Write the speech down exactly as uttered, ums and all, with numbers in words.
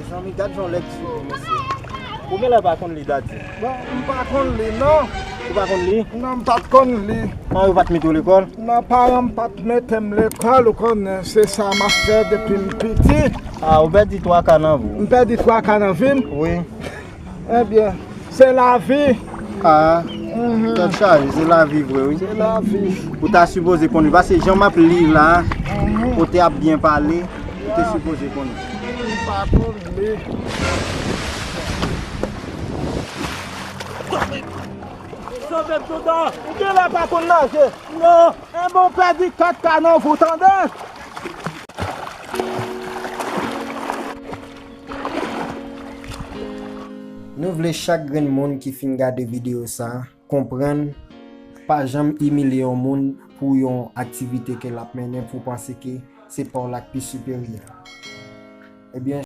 Zanmi, gad jan w lèd sou ou, mesye. Ou genlè pa konn li, Daddy. Bon, m pa konn li, non. Ou pa konn li? Non, m pa t konn li. An, yo pa t mete w lekòl? Non, paran m pa t mete m lekòl, ou konnen, se sa m ap fè depi m piti. Ah, ou pèdi twa ka nan vi w. M pèdi twa ka nan vi m? Wi. Ebyen, se lavi. Ah, tèt chaje, se lavi vre, wi. Se lavi. Ou ta sipoze konn li, paske jan m ap li la, ou te ap byen pale, ou te sipoze konn li. M pa konn li. Sove m, Toutan! Ou genlè pa konn naje? Non! Enben, w pèdi kat ka nan vi w, tande? Nou vle chak grenn moun ki fin gade videyo sa a konprann, pa janm imilye yon moun pou yon aktivite ke l ap mennen pou w panse ke se pa w la k pi siperyè. Ebyen,